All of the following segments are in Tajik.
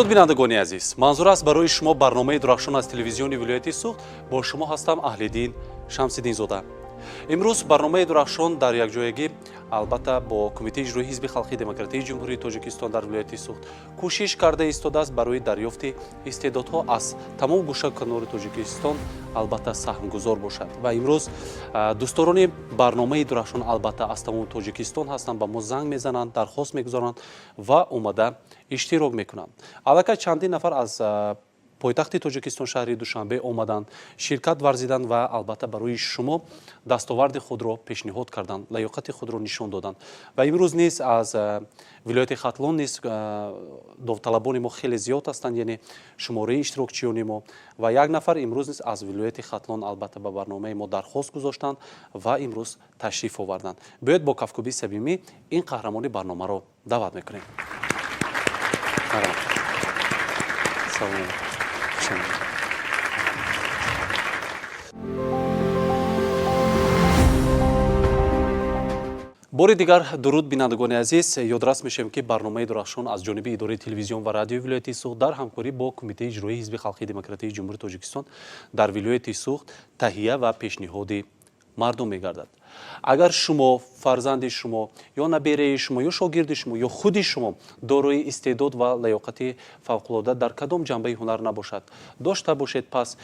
Дуруд, бинандагони азиз! Манзур аст барои шумо барномаи Дурахшон аз телевизиони вилояти Суғд. Бо шумо ҳастам Аҳлиддин Шамсиддинзода. Имрӯз барномаи Дурахшон дар якҷоягӣ, албатта, бо Кумитаи иҷроии Ҳизби халқии демократии Ҷумҳурии Тоҷикистон дар вилояти Суғд кӯшиш карда истодааст барои дарёфти истеъдодҳо аз тамом гӯша канори Тоҷикистон, албатта, саҳмгузор бошад. Ва имрӯз дӯстдорони барномаи Дурахшон, албатта, аз тамоми Тоҷикистон ҳастанд, ба мо занг мезананд, дархост мегузоранд ва омада иштирок мекунанд. Аллакай чандин нафар аз пойтахти Тоҷикистон, шаҳри Душанбе омаданд, ширкат варзиданд ва, албатта, барои шумо дастоварди худро пешниҳод карданд, лаёқати худро нишон доданд. Ва имрӯз низ аз вилояти Хатлон низ довталабони мо хеле зиёд ҳастанд, яъне шумораи иштирокчиёни мо. Ва як нафар имрӯз низ аз вилояти Хатлон, албатта, ба барномаи мо дархост гузоштанд ва имрӯз ташриф оварданд. Биёед, бо кафкӯбии самимӣ ин қаҳрамони барномаро даъват мекунем. Марҳамат. Салом. Хуш омадед. Бори дигар дуруд, бинандагони азиз! Ёдрас мешавем, ки барномаи Дурахшон аз ҷониби идораи телевизион ва радиои вилояти Суғд дар ҳамкорӣ бо Кумитаи иҷроии Ҳизби халқии демократии Ҷумҳурии Тоҷикистон дар вилояти Суғд таҳия ва пешниҳоди мардум мегардад. Агар шумо, фарзанди шумо ё набераи шумо ё шогирди шумо ё худи шумо дорои истеъдод ва лаёқати фавқулода дар кадом ҷанбаи ҳунар набошад, дошта бошед, пас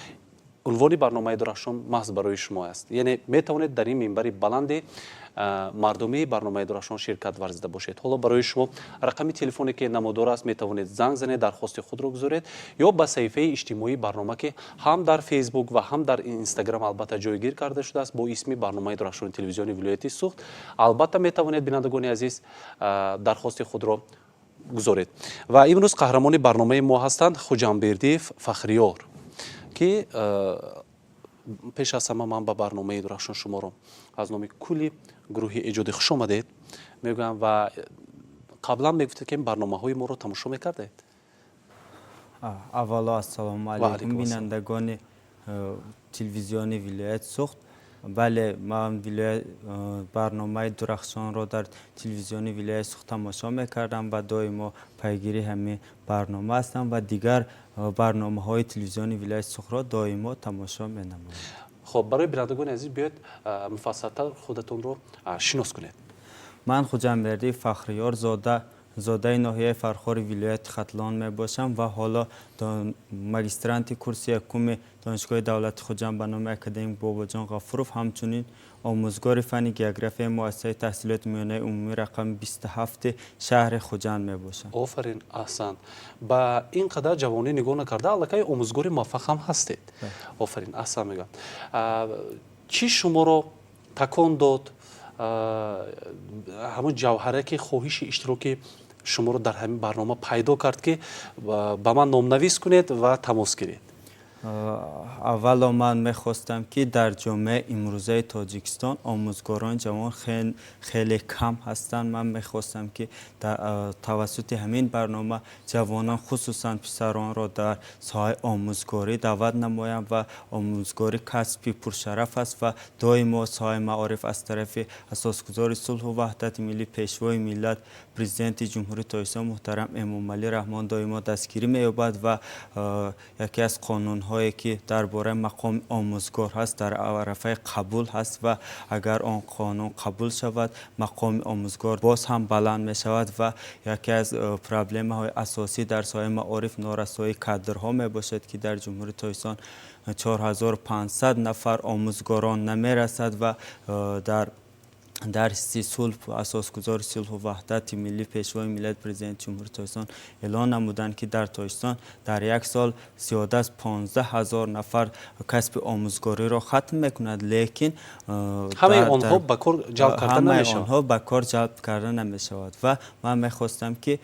унвони барномаи Дурахшон маҳз барои шумо аст. Яъне метавонед дар ин минбари баланди мардумии барномаи Дурахшон ширкат варзида бошед. Ҳоло барои шумо рақами телефоне, ки намудор аст, метавонед занг занед, дархости худро гузоред ё ба саҳифаи иҷтимоии барнома, ки ҳам дар Фейсбук ва ҳам дар Инстаграм, албатта, ҷойгир карда шудааст бо исми барномаи Дурахшони телевизиони вилояти Суғд, албатта, метавонед, бинандагони азиз, дархости худро гузоред. Ва имрӯз қаҳрамони барномаи мо ҳастанд Хуҷамбердиев Фахриёр, ки пеш аз ҳама ман ба барномаи Дурахшон шуморо аз номи кулли гурӯҳи эҷодӣ хуш омадед мегӯям. Ва қаблан мегуфтед, ки ин барномаҳои моро тамошо мекардед. Аввало, ассалому алайкум, бинандагони телевизиони вилояти Суғд. Бале, ман барномаи Дурахшонро дар телевизиони вилояти Суғд тамошо мекардам ва доимо пайгири ҳамин барнома ҳастам ва дигар барномаҳои телевизиони вилояти Суғдро доимо тамошо менамоям. Хуб, барои бинандагони азиз биёед, муфассалтар худатонро шинос кунед. Ман Хуҷамбердӣ Фахриёр зода, зодаи ноҳияи Фархори вилояти Хатлон мебошам ва ҳоло магистранти курси якуми Донишгоҳи давлати Хуҷанд ба номи академик Бобоҷон Ғафуров, ҳамчунин омӯзгори фанни географияи муассисаи таҳсилоти миёнаи умумӣ рақами 27-и шаҳри Хуҷанд мебошам. Офарин, аҳсан! Ба ин қадар ҷавонӣ нигоҳ накарда, аллакай омӯзгори муваффақ ҳам ҳастед. Офарин, аҳсан мегӯям. Чӣ шуморо такон дод, ҳамон ҷавҳараки хоҳиши иштироки шуморо дар ҳамин барнома пайдо кард, ки ба ман номнавис кунед ва тамос гиред? Аввало, ман мехостам, ки дар ҷомеаи имрӯзаи Тоҷикистон омӯзгорони ҷавон хеле кам ҳастанд. Ман мехостам, ки тавассути ҳамин барнома ҷавонон, хусусан писаронро дар соҳаи омӯзгорӣ даъват намоям. Ва омӯзгорӣ касби пуршараф аст ва доимо соҳаи маориф аз тарафи асосгузори сулҳу ваҳдати миллӣ, Пешвои миллат, Президенти Ҷумҳурии Тоҷикистон муҳтарам Эмомалӣ Раҳмон доимо дастгирӣ меёбад. Ва яке аз қонунҳое, ки дар бораи мақоми омӯзгор ҳаст, дар арафаи қабул ҳаст ва агар он қонун қабул шавад, мақоми омӯзгор боз ҳам баланд мешавад. Ва яке аз проблемаҳои асосӣ дар соҳаи маориф норасоии кадрҳо мебошад, ки дар Ҷумҳурии Тоҷикистон 4500 нафар омӯзгорон намерасад. Ва дар дарси сулҳ асосгузори сулҳу ваҳдати миллӣ, Пешвои миллат, Президенти Ҷумҳурии Тоҷикистон эълон намуданд, ки дар Тоҷикистон дар як сол зиёда аз 15 000 нафар касби омӯзгориро хатм мекунад, лекин ҳамаи онҳо ба кор ҷалб карда ҳамаи намешаванд. онҳо ба кор ҷалб карда намешавад. Ва ман мехостам, ки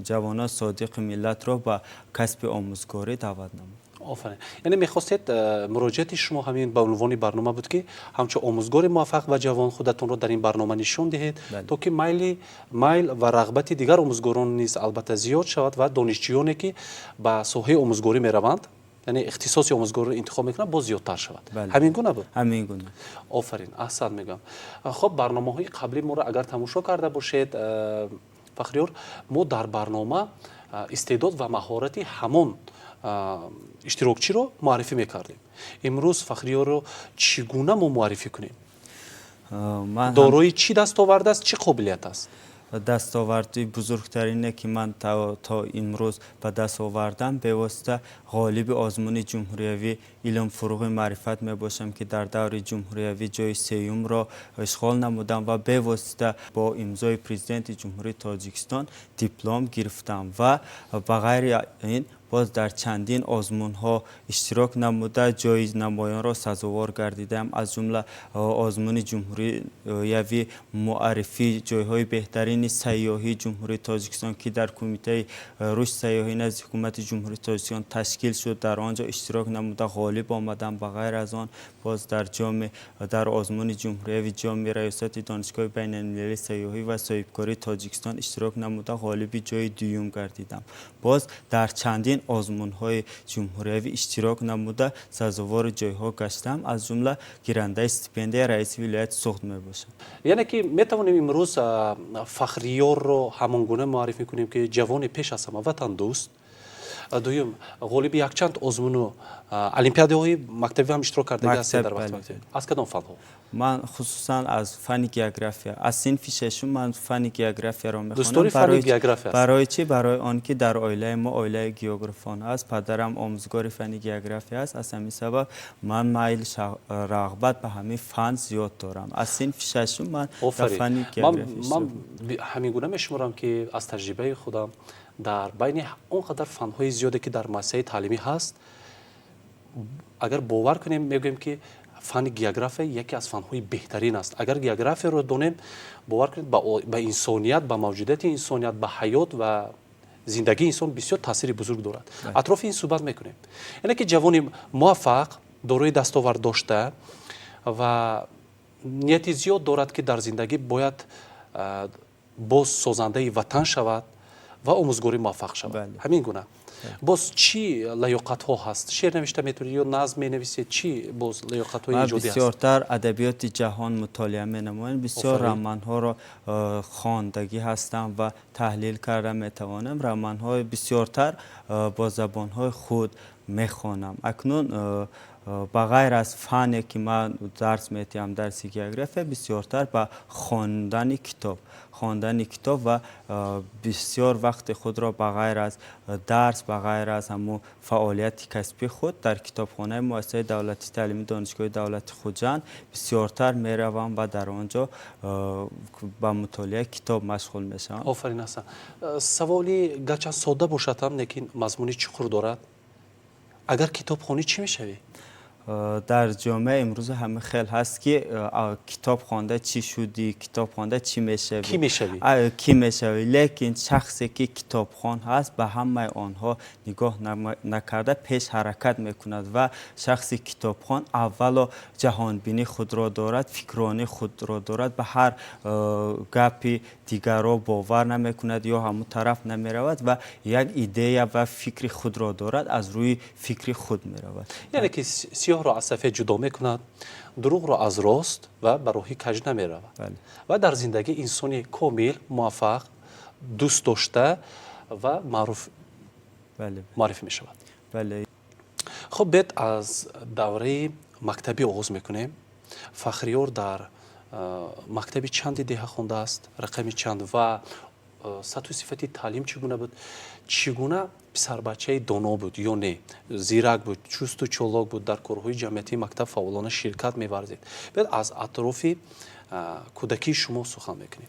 ҷавонон содиқи миллатро ба касби омӯзгорӣ даъват намоям. Офарин! Яъне мехостед, муроҷиати шумо ҳамин ба унвони барнома буд, ки ҳамчун омӯзгори муваффақ ва ҷавон худатонро дар ин барнома нишон диҳед, то ки майл ва рағбати дигар омӯзгорон низ, албатта, зиёд шавад ва донишҷӯёне, ки ба соҳаи омӯзгорӣ мераванд, яъне ихтисоси омӯзгориро интихоб мекунанд, боз зиёдтар шавад. Ҳамин гуна буд? Ҳамин гуна. Офарин, аҳсан мегӯям. Хуб, барномаҳои қаблии моро агар тамошо карда бошед. Фахриёр, мо дар барнома истеъдод ва маҳорати ҳамон иштирокчиро муаррифӣ мекардем. Имрӯз Фахриёрро чӣ гуна мо муаррифӣ кунем? Дорои чӣ дастовард аст, чӣ қобилият аст? Дастоварди бузургтарине, ки ман то имрӯз ба даст овардам, бевосита ғолиби озмуни ҷумҳуриявӣ «Илм фурӯғи маърифат» мебошам, ки дар даври ҷумҳуриявӣ ҷои сеюмро ишғол намудам ва бевосита бо имзои Президенти Ҷумҳурии Тоҷикистон диплом гирифтам ва ба ғайри ин боз дар чандин озмунҳо иштирок намуда, ҷои намоёнро сазовор гардидаам, аз ҷумла озмуни ҷумҳуриявӣ муаррифии ҷойҳои беҳтарини сайёҳии Ҷумҳурии Тоҷикистон, ки дар Кумитаи рушди сайёҳӣ назди Ҳукумати Ҷумҳурии Тоҷикистон ташкил шуд, дар он ҷо иштирок намуда, ғолиб омадам. Ба ғайр аз он, боз дар озмуни ҷумҳуриявӣ ҷоми раёсати Донишгоҳи байналмилалии сайёҳӣ ва соҳибкории Тоҷикистон иштирок намуда, ғолиби ҷои дуюм гардидам. Боз дар чандин озмунҳои ҷумҳуриявӣ иштирок намуда, сазовори ҷойҳо гаштам, аз ҷумла гирандаи стипендияи раиси вилояти Суғд мебошам. Яъне ки метавонем имрӯз Фахриёрро ҳамон гуна муаррифӣ кунем, ки ҷавони пеш аз ҳама ватандӯст, дуюм, ғолиби якчанд озмуну олимпиадаҳои мактабӣ ҳам иштирок кардагӣ ҳастед дар вақти. Аз кадом фанҳо? Ман хусусан аз фанни география. Аз синфи шашум ман фанни географияро мехонам. Фанни география. Барои чӣ? Барои он ки дар оилаи мо оилаи географон аст, падарам омӯзгори фанни география аст. Аз ҳамин сабаб ман майл, рағбат ба ҳамин фан зиёд дорам. Аз синфи шашум ман дар фанни география. Ман ҳамин гуна мешуморам, ки аз таҷрибаи худам, дар байни он қадар фанҳои зиёде, ки дар муассисаи таълимӣ ҳаст, агар бовар кунем, мегӯем, ки фанни география яке аз фанҳои беҳтарин аст. Агар географияро донем, бовар кунед, ба инсоният, ба мавҷудияти инсоният, ба ҳаёт ва зиндагии инсон бисёр таъсири бузург дорад. Атрофи ин суҳбат мекунем. Яъне ки ҷавони муваффақ, дорои дастовард дошта ва нияти зиёд дорад, ки дар зиндагӣ бояд боз созандаи ватан шавад ва омӯзгорӣ муваффақ шавад. Ҳамин гуна. Боз чӣ лаёқатҳо ҳаст? Шеър навишта метавонед ё назм менависед? Чӣ боз лаёқатҳои иҷодӣ ҳаст? Бисёртар адабиёти ҷаҳон мутолиа менамоям, бисёр романҳоро хондагӣ ҳастам ва таҳлил карда метавонам. Романҳои бисёртар бо забонҳои худ мехонам. Акнун ба ғайр аз фане, ки ман дарс медиҳам, дарси география, бисёртар ба хондани китоб ва бисёр вақти худро ба ғайр аз дарс, ба ғайр аз ҳамун фаъолияти касбии худ дар китобхонаи Муассисаи давлатии таълимии Донишгоҳи давлати Хуҷанд бисёртар меравам ва дар он ҷо ба мутолиаи китоб машғул мешавам. Офарин, асан. Саволи гарчанд содда бошад ҳам, лекин мазмуни чуқур дорад. Агар китоб хонӣ, чӣ мешавӣ? Дар ҷомеа имрӯза ҳама хел ҳаст, ки китоб хонда чӣ шудӣ, китоб хонда чӣ мешавӣ? Кӣ мешавӣ? Кӣ мешавӣ? Лекин шахсе, ки китобхон ҳаст, ба ҳамаи онҳо нигоҳ накарда, пеш ҳаракат мекунад ва шахси китобхон аввало ҷаҳонбинии худро дорад, фикронии худро дорад, ба ҳар гапи дигарро бовар намекунад ё ҳамун тараф намеравад ва як идея ва фикри худро дорад, аз рӯи фикри худ меравад. Яъне ки сиёҳро аз сафед ҷудо мекунад, дурӯғро аз рост ва ба роҳи каҷ намеравад ва дар зиндагӣ инсони комил, муваффақ, дӯст дошта ва маъруф муаррифӣ мешавад. Хуб, бед аз давраи мактабӣ оғоз мекунем. Фахриёр дар мактаби чанди деҳа хондааст, рақами чанд ва сатҳу сифати таълим чӣ гуна буд? Чӣ гуна писарбачаи доно буд ё не, зирак буд, чусту чолок буд, дар корҳои ҷамъиятии мактаб фаъолона ширкат меварзид? Биёд, аз атрофи кӯдакии шумо сухан мекунем.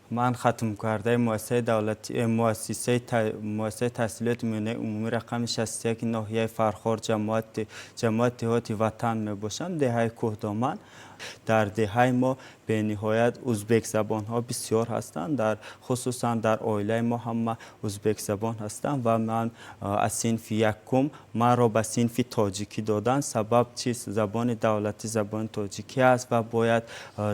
Ман хатмкардаи муассисаи давлати муассисаи таҳсилоти миёнаи умумӣ рақами 61 ноҳияи Фархор, ҷамоати деҳоти Ватан мебошам, деҳаи Кӯҳдоман. Дар деҳаи мо бениҳоят узбекзабонҳо бисёр ҳастанд, дар хусусан дар оилаи мо ҳама узбекзабон ҳастанд ва ман аз синфи якум маро ба синфи тоҷикӣ доданд. Сабаб чист? Забони давлатӣ забони тоҷикӣ аст ва бояд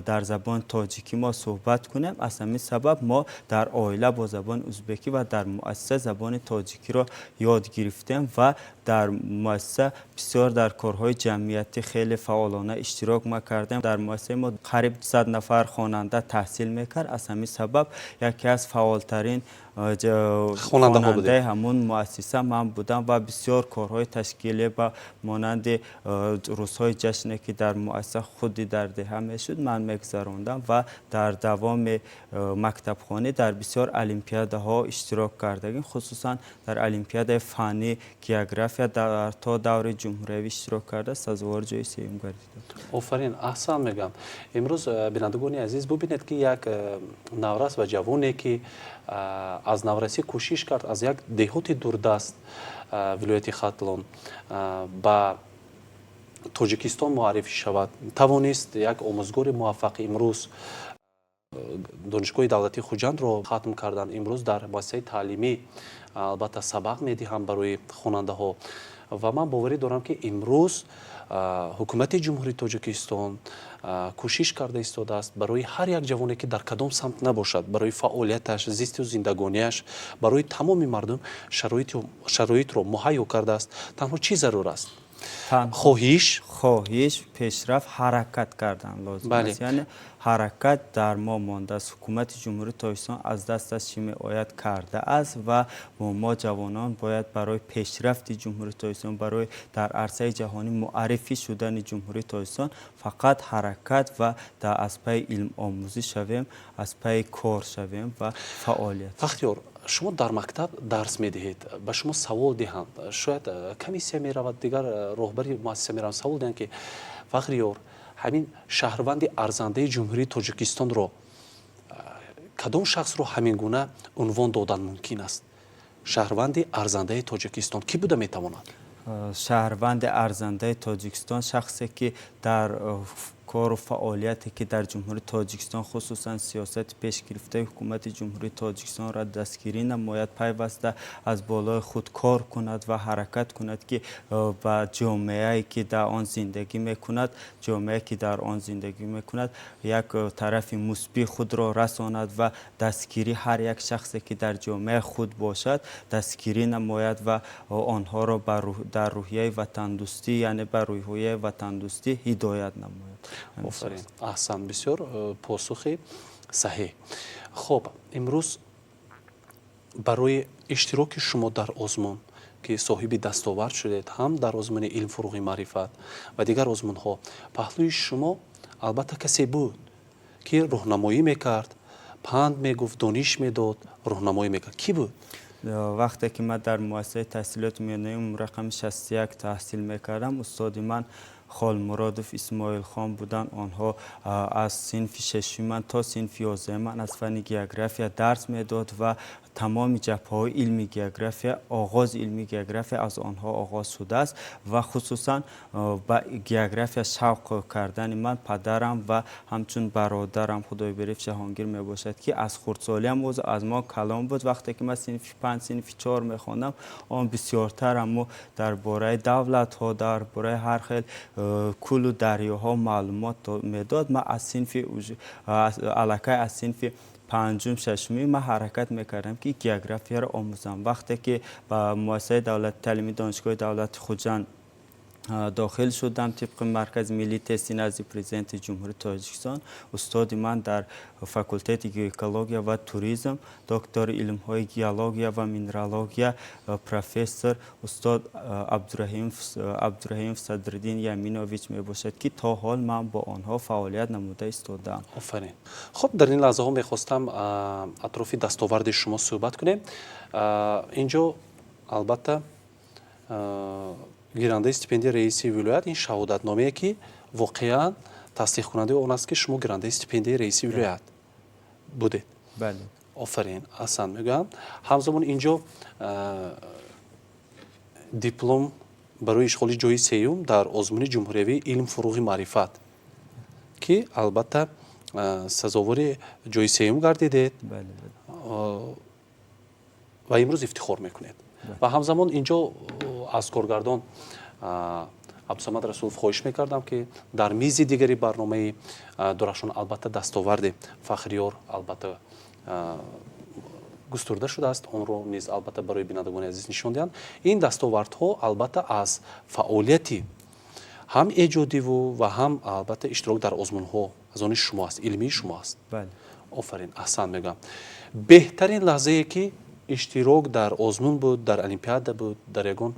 дар забони тоҷикӣ мо суҳбат кунем. Аз ҳамин сабаб мо дар оила бо забони узбекӣ ва дар муассиса забони тоҷикиро ёд гирифтем ва дар муассиса бисёр дар корҳои ҷамъиятӣ хеле фаъолона иштирок мекардем. Муассиса, дар муассисаи мо қариб 200 нафар хонанда таҳсил мекард. Аз ҳамин сабаб яке аз фаъолтарин хонандаи ҳамун муассиса ман будам ва бисёр корҳои ташкилӣ ба монанди рӯзҳои ҷашне, ки дар муассиса, худи дар деҳа мешуд, ман мегузарондам ва дар давоми мактабхонӣ дар бисёр олимпиадаҳо иштирок кардагим, хусусан дар олимпиадаи фаннӣ география то даври ҷумҳуриявӣ иштирок карда, сазовори ҷои сеюм гардидам. Офарин, аҳсан мегӯям. Имрӯз, бинандагони азиз, бубинед, ки як наврас ва ҷавоне, ки аз наврасӣ кӯшиш кард аз як деҳоти дурдаст вилояти Хатлон ба Тоҷикистон муаррифӣ шавад, тавонист як омӯзгори муваффақ, имрӯз Донишгоҳи давлатии Хуҷандро хатм кардан, имрӯз дар муассисаи таълимӣ албатта сабақ медиҳам барои хонандаҳо. Ва ман боварӣ дорам, ки имрӯз Ҳукумати Ҷумҳурии Тоҷикистон кӯшиш карда истодааст барои ҳар як ҷавоне, ки дар кадом самт набошад, барои фаъолияташ, зисту зиндагониаш, барои тамоми мардум шароитро муҳайё кардааст. Танҳо чӣ зарур аст? Хоҳиш. Хоҳиш, пешрафт, ҳаракат кардан лозим аст. Яъне ҳаракат дар мо мондааст. Ҳукумати Ҷумҳурии Тоҷикистон аз дасташ чӣ меояд, кардааст ва мо, ҷавонон, бояд барои пешрафти Ҷумҳурии Тоҷикистон, барои дар арсаи ҷаҳонӣ муаррифӣ шудани Ҷумҳурии Тоҷикистон фақат ҳаракат ва аз пайи илмомӯзӣ шавем, аз пайи кор шавем ва фаъолият. Фахтиёр, шумо дар мактаб дарс медиҳед. Ба шумо савол диҳанд, шояд комиссия меравад, дигар роҳбари муассиса мераванд, савол диҳанд, ки Фахриёр, ҳамин шаҳрванди арзандаи Ҷумҳурии Тоҷикистонро, кадом шахсро ҳамин гуна унвон додан мумкин аст? Шаҳрванди арзандаи Тоҷикистон кӣ буда метавонад? Шаҳрванди арзандаи Тоҷикистон шахсе, ки дар кору фаъолияте, ки дар Ҷумҳурии Тоҷикистон, хусусан сиёсати пешгирифтаи Ҳукумати Ҷумҳурии Тоҷикистонро дастгирӣ намояд, пайваста аз болои худ кор кунад ва ҳаракат кунад, ки ба ҷомеае, ки дар он зиндагӣ мекунад, ҷомеае, ки дар он зиндагӣ мекунад, як тарафи мусбии худро расонад ва дастгирӣ ҳар як шахсе, ки дар ҷомеаи худ бошад, дастгирӣ намояд ва онҳоро дар рӯҳияи ватандӯстӣ, яъне ба рӯҳияи ватандӯстӣ ҳидоят намояд. Офарин, аҳсан, бисёр посухи саҳеҳ. Хуб, имрӯз барои иштироки шумо дар озмун, ки соҳиби дастовард шудед, ҳам дар озмуни «Илм фуруғи маърифат» ва дигар озмунҳо, паҳлӯи шумо албатта касе буд, ки роҳнамоӣ мекард, панд мегуфт, дониш медод, роҳнамоӣ мекард. Кӣ буд? Вақте ки ман дар муассисаи таҳсилоти миёнаи рақами 61 таҳсил мекардам, устоди ман Холмуродов Исмоилхон буданд. Онҳо аз синфи шашуми ман то синфи 11 ман аз фанни география дарс медод ва тамоми ҷабҳаҳои илми география, оғози илми география аз онҳо оғоз шудааст. Ва хусусан ба география шавқ кардани ман падарам ва ҳамчун бародарам Худойберев Ҷаҳонгир мебошад, ки аз хурдсолиам аз мо калон буд. Вақте ки ман синфи панҷ, синфи чор мехондам, он бисёртар амо дар бораи давлатҳо, дар бораи ҳар хел кӯлу дарёҳо маълумот медод. Ман аз синфи аллакай аз синфи панҷум, шашумӣ ман ҳаракат мекардам, ки географияро омӯзам. Вақте ки ба муассисаи давлати таълимии Донишгоҳи давлати Хуҷанд дохил шудам, тибқи Маркази миллии тести назди Президенти Ҷумҳурии Тоҷикистон, устоди ман дар факултети геоэкология ва туризм, доктори илмҳои геология ва минералогия, профессор, устод Абдураҳимов Садриддин Яминович мебошад, ки то ҳол ман бо онҳо фаъолият намуда истодаам. Офарин. Хуб, дар ин лаҳзаҳо мехостам атрофи дастоварди шумо суҳбат кунем. Инҷо албатта гирандаи стипендияи раиси вилоят, ин шаҳодатномае, ки воқеан тасдиқкунандаи он аст, ки шумо гирандаи стипендияи раиси вилоят будед. Бале. Офарин, аҳсан мегӯям. Ҳамзамон инҷо диплом барои ишғоли ҷои сеюм дар озмуни ҷумҳуриявии «Илм фуруғи маърифат», ки албатта сазовори ҷои сеюм гардидед ва имрӯз ифтихор мекунед. Ва ҳамзамон инҷо аз коргардон Абдусамад Расулов хоҳиш мекардам, ки дар мизи дигари барномаи Дурахшон албатта дастоварди Фахриёр албатта густурда шудааст, онро низ албатта барои бинандагони азиз нишон диҳанд. Ин дастовардҳо албатта аз фаъолияти Ҳам эҷодиву ва ҳам, албатта, иштирок дар озмунҳо аз они шумо аст, илмии шумо аст. Офарин, аҳсан мегӯям. Беҳтарин лаҳзае, ки иштирок дар озмун буд, дар олимпиада буд, дар ягон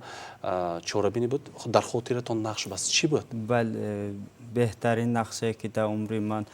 чорабинӣ буд, дар хотиратон нақш баст, чӣ буд? Бале, беҳтарин нақшае, ки дар умри ман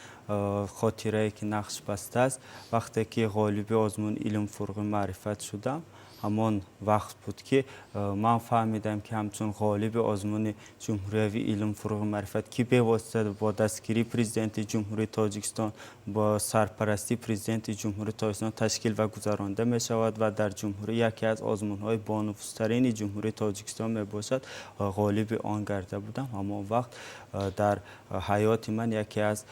хотирае, ки нақш бастааст, вақте ки ғолиби озмуни «Илм фурӯғи маърифат» шудам. Ҳамон вақт буд, ки ман фаҳмидам, ки ҳамчун ғолиби озмуни ҷумҳуриявии «Илм фурӯғи маърифат», ки бевосита бо дастгирии Президенти Ҷумҳурии Тоҷикистон, бо сарпарастии Президенти Ҷумҳурии Тоҷикистон ташкил ва гузаронда мешавад ва дар ҷумҳурӣ яке аз озмунҳои бонуфузтарини Ҷумҳурии Тоҷикистон мебошад, ғолиби он гарда будам. Ҳамон вақт дар ҳаёти ман яке аз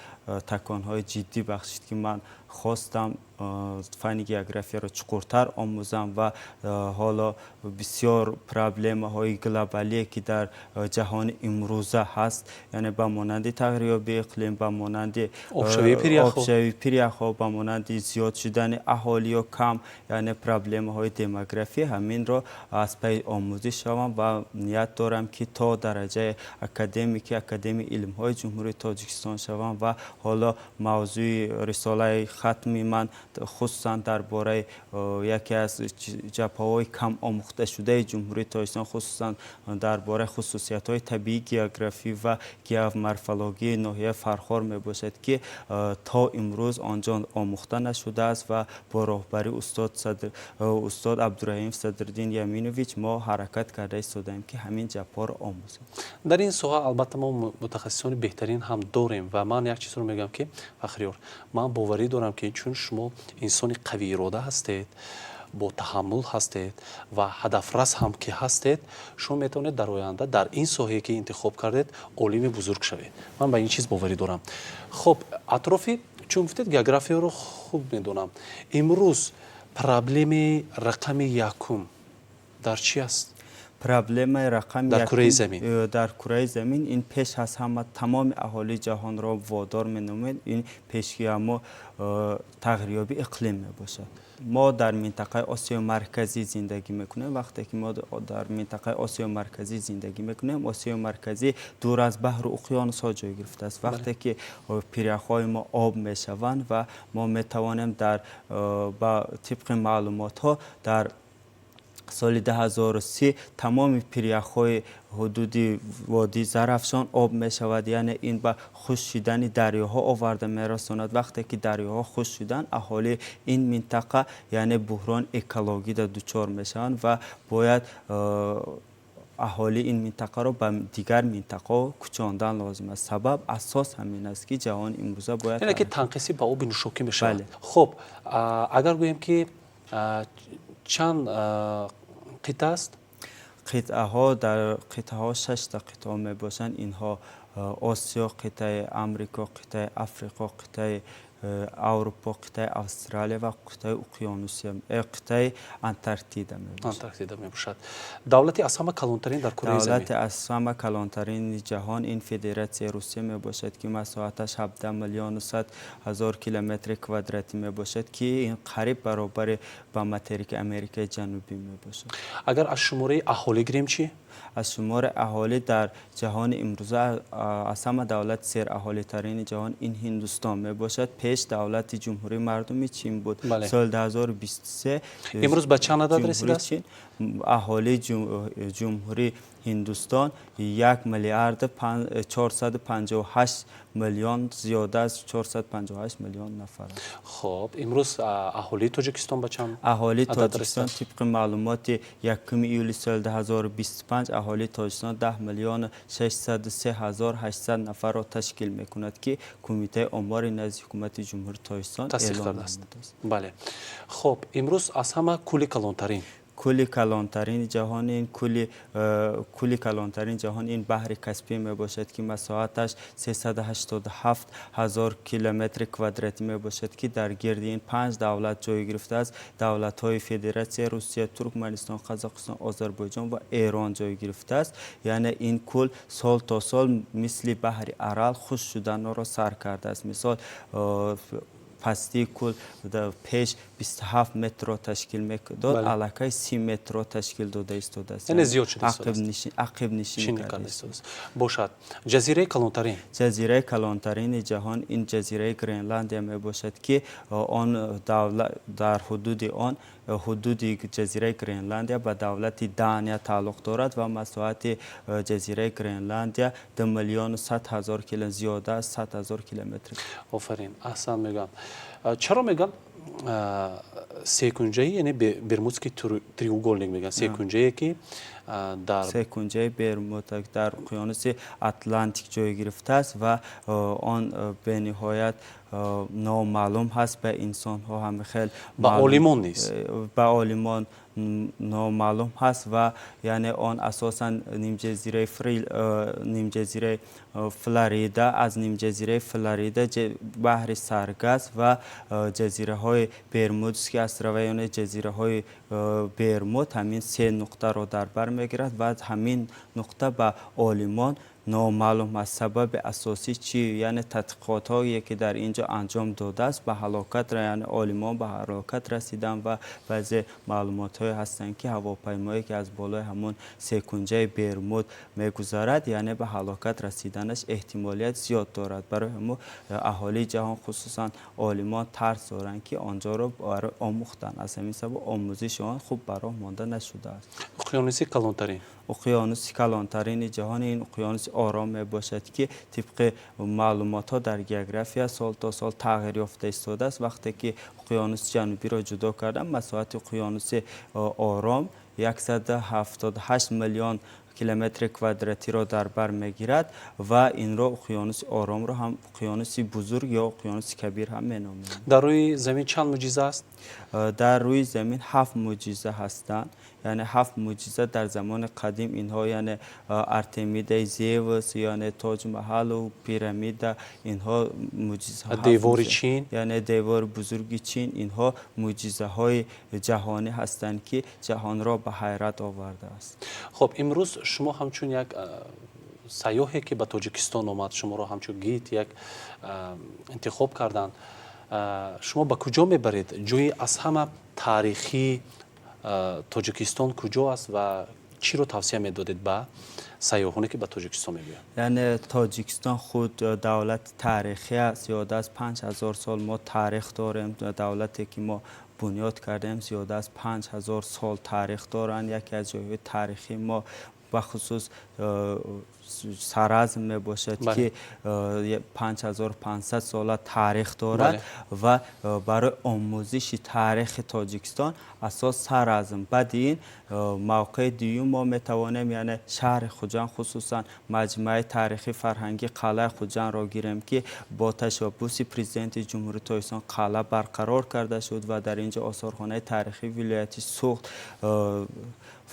таконҳои ҷиддӣ бахшид, ки ман хостам фанни географияро чуқуртар омӯзам. Ва ҳоло бисёр проблемаҳои глобалие, ки дар ҷаҳони имрӯза ҳаст, яъне ба монанди тағйирёбии иқлим, ба монанди обшавии пиряхҳо, ба монанди зиёд шудани аҳолӣ ё кам, яъне проблемаҳои демографӣ, ҳаминро аз пайи омӯзиш шавам. Ва ният дорам, ки то дараҷаи академики Академияи илмҳои Ҷумҳурии Тоҷикистон шавам. Ва ҳоло мавзӯи рисолаи хатми ман хусусан дар бораи яке аз ҷабҳаҳои кам омӯхташудаи Ҷумҳурии Тоҷикистон, хусусан дар бораи хусусиятҳои табиии географӣ ва геоморфологии ноҳияи Фархор мебошад, ки то имрӯз он ҷо омӯхта нашудааст. Ва бо роҳбарии устод Абдураҳим Садриддин Яминович мо ҳаракат карда истодаем, ки ҳамин ҷабҳаро омӯзем. Дар ин соҳа, албатта, мо мутахассисони беҳтарин ҳам дорем. Ва ман як чизро мегӯям, ки, Фахриёр, ман боварӣ дорам, ки чун шумо инсони қавиирода ҳастед, бо таҳаммул ҳастед ва ҳадафрас ҳам ки ҳастед, шумо метавонед дар оянда дар ин соҳае, ки интихоб кардед, олими бузург шавед. Ман ба ин чиз боварӣ дорам. Хуб, атрофи, чун гуфтед, географияро хуб медонам, имрӯз проблемаи рақами якум дар чӣ аст? Проблемаи рақами дар кураи замин. Дар кураи замин ин пеш аз ҳама тамоми аҳолии ҷаҳонро водор менамояд, ин пешгиамо тағйирёбии иқлим мебошад. Мо дар минтақаи Осиёи Марказӣ зиндагӣ мекунем. Вақте ки мо дар минтақаи Осиёи Марказӣ зиндагӣ мекунем, Осиёи Марказӣ дур аз баҳру уқёнусҳо ҷой гирифтааст. Вақте ки пиряхҳои мо об мешаванд ва мо метавонем дар ба тибқи маълумотҳо дар соли 2030 тамоми пиряхҳои ҳудуди водии Зарафшон об мешавад, яъне ин ба хушк шудани дарёҳо оварда мерасонад. Вақте ки дарёҳо хушк шуданд, аҳолии ин минтақа, яъне, буҳрони экологида дучор мешаванд ва бояд аҳолии ин минтақаро ба дигар минтақаҳо кӯчондан лозим аст. Сабаб асос ҳамин аст, ки ҷаҳони имрӯза бояд Яъне ки танқисӣ ба оби нӯшокӣ мешавад. Хуб, агар гӯем, ки чанд қитъа аст? Қитъаҳо, дар қитъаҳо шашта қитъаҳо мебошанд. Инҳо Осиё, қитъаи Амрико, қитъаи Африқо, қитъаи Аврупо, қитъаи Австралия ва қитъаи Уқёнусия, қитъаи Антарктида мебошад. Антарктида мебошад. Давлати аз ҳама калонтарин дар кураи замин? Давлати аз ҳама калонтарини ҷаҳон ин Федератсияи Русия мебошад, ки масоҳаташ 17 миллиону 100 ҳазор километри квадратӣ мебошад, ки ин қариб баробари ба материки Америкаи Ҷанубӣ мебошад. Агар аз шумораи аҳолӣ гирем, чӣ? Аз шумори аҳолӣ дар ҷаҳони имрӯза аз ҳама давлати сераҳолитарини ҷаҳон ин Ҳиндустон мебошад. Пеш давлати Ҷумҳурии Мардуми Чин буд. Соли 2023 Имрӯз ба чанд адад расидааст? Аҳолии Ҷумҳурии Ҳиндустон 1 миллиарду 458 миллион, зиёда аз 458 миллион нафар аст. Хуб, имрӯз аҳолии Тоҷикистон ба чанд Аҳолии адад Тоҷикистон расидааст? Тибқи маълумоти 1 июли соли 2025 аҳолии Тоҷикистон 10 миллиону 603 ҳазор 800 нафарро ташкил мекунад, ки Кумитаи омори назди Ҳукумати Ҷумҳурии Тоҷикистон тасдиқ эълон кардааст. намудааст. Бале, хуб, имрӯз аз ҳама кӯли калонтарин? Кӯли калонтарини ҷаҳон ин кӯли калонтарини ҷаҳон ин баҳри Каспий мебошад, ки масоҳаташ 387 ҳазор километри квадратӣ мебошад, ки дар гирди ин панҷ давлат ҷой гирифтааст. Давлатҳои Федератсияи Русия, Туркманистон, Қазоқистон, Озарбойҷон ва Эрон ҷой гирифтааст. Яъне ин кӯл сол то сол мисли баҳри Арал хушк шуданро сар кардааст. Мисол, Пастии кӯл пеш 27 метрро ташкил медод, аллакай 30 метрро ташкил дода истодааст. Яъне зиёд шуда. Ақибнишинӣ карда истодааст. Бошад, ҷазираи калонтарин? Ҷазираи калонтарини ҷаҳон ин ҷазираи Гренландия мебошад, ки он дар ҳудуди он, ҳудуди ҷазираи Гренландия ба давлати Дания тааллуқ дорад ва масоҳати ҷазираи Гренландия 2 100 000 кило, зиёда аз 100 000 километр. Офарин, аҳсан мегӯям. Чаро мегӯям секунҷаи, яъне Бермудский треугольник мегӯянд, секунҷае ки дар Секунҷаи Бермуд дар уқёнуси Атлантик ҷой гирифтааст ва он бениҳоят номаълум ҳаст ба инсонҳо, ҳами хел. Ба олимон нест. Ба олимон номаълум ҳаст ва яъне он асосан нимҷазираи Флорида, аз нимҷазираи Флорида, баҳри Саргас ва ҷазираҳои Бермудский острова, яъне ҷазираҳои Бермуд, ҳамин се нуқтаро дар бар мегирад ва ҳамин нуқта ба олимон номаълум аст. Сабаби асосӣ чи, яъне тадқиқотҳое, ки дар ин ҷо анҷом додааст, ба ҳалокат, яъне олимон ба ҳалокат расиданд ва баъзе маълумотҳое ҳастанд, ки ҳавопаймое, ки аз болои ҳамон секунҷаи Бермуд мегузарад, яъне ба ҳалокат расиданаш эҳтимолият зиёд дорад. Барои ҳамон аҳолии ҷаҳон, хусусан олимон, тарс доранд, ки онҷоро барои омӯхтан. Аз ҳамин сабаб омӯзиши он хуб ба роҳ монда нашудааст. Уқёнуси калонтарин? Уқёнуси калонтарини ҷаҳон ин уқёнуси Ором мебошад, ки тибқи маълумотҳо дар география сол то сол тағйир ёфта истодааст. Вақте ки уқёнуси Ҷанубиро ҷудо кардам, масоҳати уқёнуси Ором 178 миллион километри квадратиро дар бар мегирад ва инро, уқёнуси Оромро, ҳам уқёнуси Бузург ё уқёнуси Кабир ҳам меноманд. Дар рӯи замин чанд мӯъҷиза аст? Дар рӯи замин ҳафт мӯъҷиза ҳастанд, яъне ҳафт мӯъҷиза дар замони қадим инҳо, яъне Артемидаи Зевс, яъне Тоҷмаҳалу пирамида, инҳо мӯъҷизаҳо. Девори Чин. Яъне девори Бузурги Чин. Инҳо мӯъҷизаҳои ҷаҳонӣ ҳастанд, ки ҷаҳонро ба ҳайрат овардааст. Хуб, имрӯз шумо ҳамчун як сайёҳе, ки ба Тоҷикистон омад, шуморо ҳамчун гид як интихоб карданд, шумо ба куҷо мебаред? Ҷои аз ҳама таърихӣ Тоҷикистон куҷо аст ва чиро тавсия медодед ба сайёҳоне, ки ба Тоҷикистон мебиёянд? Яъне Тоҷикистон худ давлати таърихӣ аст. Зиёда аз 5000 сол мо таърих дорем. Давлате, ки мо бунёд кардем, зиёда аз 5000 сол таърих доранд. Яке аз ҷойҳои таърихии мо бахусус Саразм мебошад, ки 5500 сола таърих дорад ва барои омӯзиши таърихи Тоҷикистон асос Саразм. Баъди ин мавқеи дуюм мо метавонем, яъне шаҳри Хуҷанд, хусусан маҷмӯаи таърихи фарҳангӣ қалъаи Хуҷандро гирем, ки бо ташаббуси Президенти Ҷумҳурии Тоҷикистон қалъа барқарор карда шуд ва дар ин ҷо осорхонаи таърихии вилояти Суғд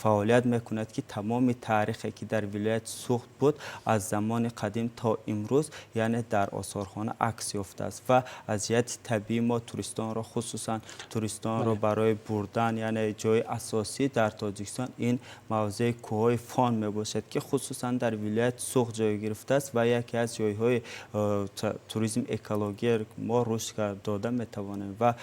фаъолият мекунад, ки тамоми таърихе, ки дар вилояти Суғд буд, аз замони қадим то имрӯз, яъне дар осорхона акс ёфтааст. Ва аз ҷиҳати табиӣ мо туристонро, хусусан туристонро барои бурдан, яъне ҷои асосӣ дар Тоҷикистон ин мавзеи кӯҳҳои Фон мебошад, ки хусусан дар вилояти Суғд ҷой гирифтааст ва яке аз ҷойҳои туризм экология мо рушд дода метавонем. Ва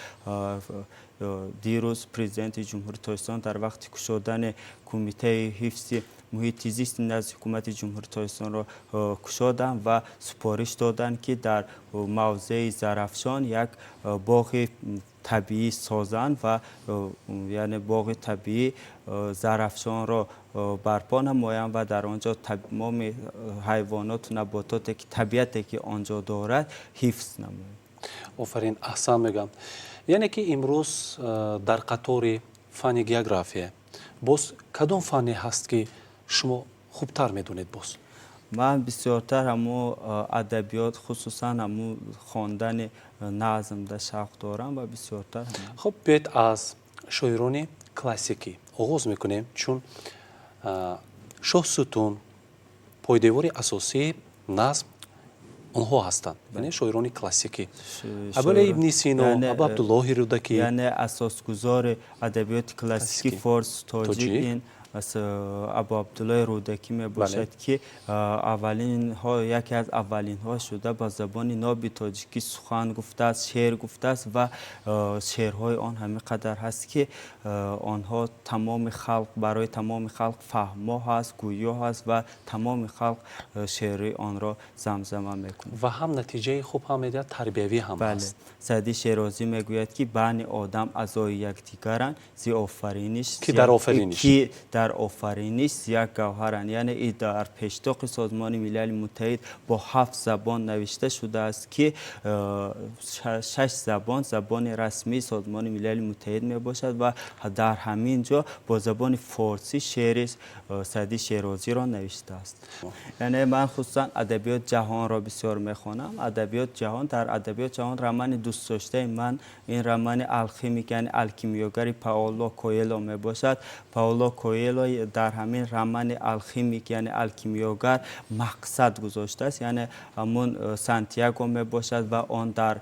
дирӯз Президенти Ҷумҳурии Тоҷикистон дар вақти кушодани Кумитаи ҳифзи муҳити зисти назди Ҳукумати Ҷумҳурии Тоҷикистонро кушоданд ва супориш доданд, ки дар мавзеи Зарафшон як боғи табиӣ созанд ва яъне боғи табиӣ Зарафшонро барпо намоянд ва дар он ҷо тамоми ҳайвоноту набототе, ки табиате, ки он ҷо дорад, ҳифз намоянд. Офарин, аҳсан мегӯям. Яъне ки имрӯз дар қатори фанни география боз кадом фанне ҳаст, ки шумо хубтар медонед боз? Ман бисёртар ҳамо адабиёт, хусусан ҳамо хондани назмда шавқ дорам ва бисёртар. Хуб, биёед, аз шоирони классикӣ оғоз мекунем, чун Шоҳсутун пойдевори асосии назм онҳо ҳастанд, яъне шоирони классикӣ, Абуалӣ ибни Сино, Абу Абдуллоҳи Рӯдакӣ. Яъне асосгузори адабиёти классикии форс тоҷик ин Абу Абдуллои Рӯдакӣ мебошад, ки аввалинҳо, яке аз аввалинҳо шуда ба забони ноби тоҷикӣ сухан гуфтааст, шеър гуфтааст ва шеърҳои он ҳамин қадар ҳаст, ки онҳо тамоми халқ, барои тамоми халқ фаҳмо ҳаст, гӯё ҳаст ва тамоми халқ шеъри онро замзама мекунад. Ва ҳам натиҷаи хуб ҳам медиҳад, тарбиявӣ ҳам ҳаст. Саъдӣ Шерозӣ мегӯяд, ки бани одам аъзои якдигаранд, зи офариниш ки дар офариниш ки дар офариниш як гавҳаранд. Яъне и дар пештоқи Созмони Милали Муттаҳид бо ҳафт забон навишта шудааст, ки шаш забон забони расмии Созмони Милали Муттаҳид мебошад ва дар ҳамин ҷо бо забони форсӣ шеъри Саъдӣ Шерозиро навиштааст. Яъне ман хусусан адабиёт ҷаҳонро бисёр мехонам. Адабиёт ҷаҳон, дар адабиёт ҷаҳон романи дӯстдоштаи ман ин романи «Алхимик», яъне «Алкимиёгари» Паоло Коело мебошад. Паоло Коело дар ҳамин романи «Алхимик», яъне «Алкимиёгар», мақсад гузоштааст. Яъне ҳамун Сантьяго мебошад ва он дар